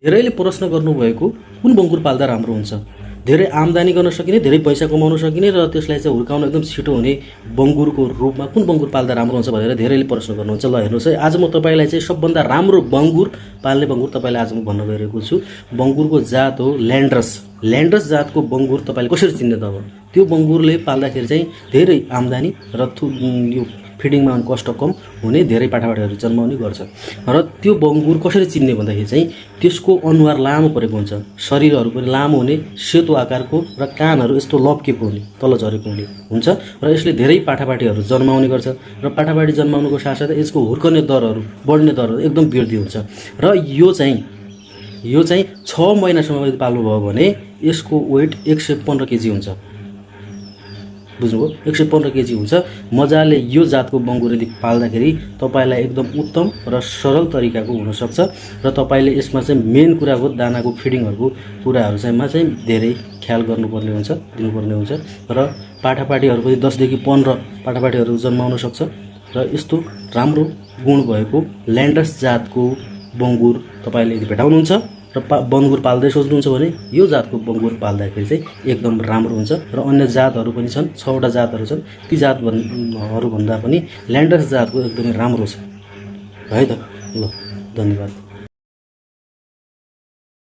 धेरैले प्रश्न गर्नुभएको कुन बङ्गुर पाल्दा राम्रो हुन्छ, धेरै आम्दानी गर्न सकिने, धेरै पैसा कमाउन सकिने र त्यसलाई चाहिँ हुर्काउन एकदम छिटो हुने बङ्गुरको रूपमा कुन बङ्गुर पाल्दा राम्रो हुन्छ भनेर धेरैले प्रश्न गर्नुहुन्छ। ल हेर्नुहोस् है, आज म तपाईँलाई चाहिँ सबभन्दा राम्रो बङ्गुर पाल्ने बङ्गुर तपाईँलाई आज म भन्न गइरहेको छु। बङ्गुरको जात हो ल्यान्ड्रस। ल्यान्ड्रस जातको बङ्गुर तपाईँले कसरी चिन्ने त? अब त्यो बङ्गुरले पाल्दाखेरि चाहिँ धेरै आम्दानी र यो फिडिङमा कष्ट कम हुने, धेरै पाठापाठीहरू जन्माउने गर्छ। र त्यो बङ्गुर कसरी चिन्ने भन्दाखेरि चाहिँ त्यसको अनुहार लामो परेको हुन्छ, शरीरहरू पनि लामो हुने, सेतो आकारको र कानहरू यस्तो लप्केको हुने, तल झरेको हुने हुन्छ र यसले धेरै पाठापाठीहरू जन्माउने गर्छ। र पाठापाठी जन्माउनुको साथसाथै यसको हुर्कने दरहरू, बढ्ने दरहरू एकदम वृद्धि हुन्छ। र यो चाहिँ 6 महिनासम्म यदि पाल्नुभयो भने यसको वेट 115 केजी हुन्छ। बुझ्नुभयो? 115 केजी हुन्छ। मजाले यो जातको बङ्गुर यदि पाल्दाखेरि तपाईँलाई एकदम उत्तम र सरल तरिकाको हुनसक्छ। र तपाईँले यसमा चाहिँ मेन कुरा हो दानाको, फिडिङहरूको कुराहरू चाहिँ धेरै ख्याल गर्नुपर्ने हुन्छ, दिनुपर्ने हुन्छ। र पाठापाठीहरू पनि 10 देखि 15 पाठापाठीहरू जन्माउन सक्छ। र यस्तो राम्रो गुण भएको ल्यान्ड्रस जातको बङ्गुर तपाईँले यदि भेटाउनुहुन्छ र बङ्गुर पाल्दै सोच्नुहुन्छ भने यो जातको बङ्गुर पाल्दाखेरि चाहिँ एकदम राम्रो हुन्छ। र अन्य जातहरू पनि छन्, 6 वटा जातहरू छन्, ती जातहरू भन्दा पनि ल्यान्ड्रस जातको एकदमै राम्रो छ है त। ल, धन्यवाद।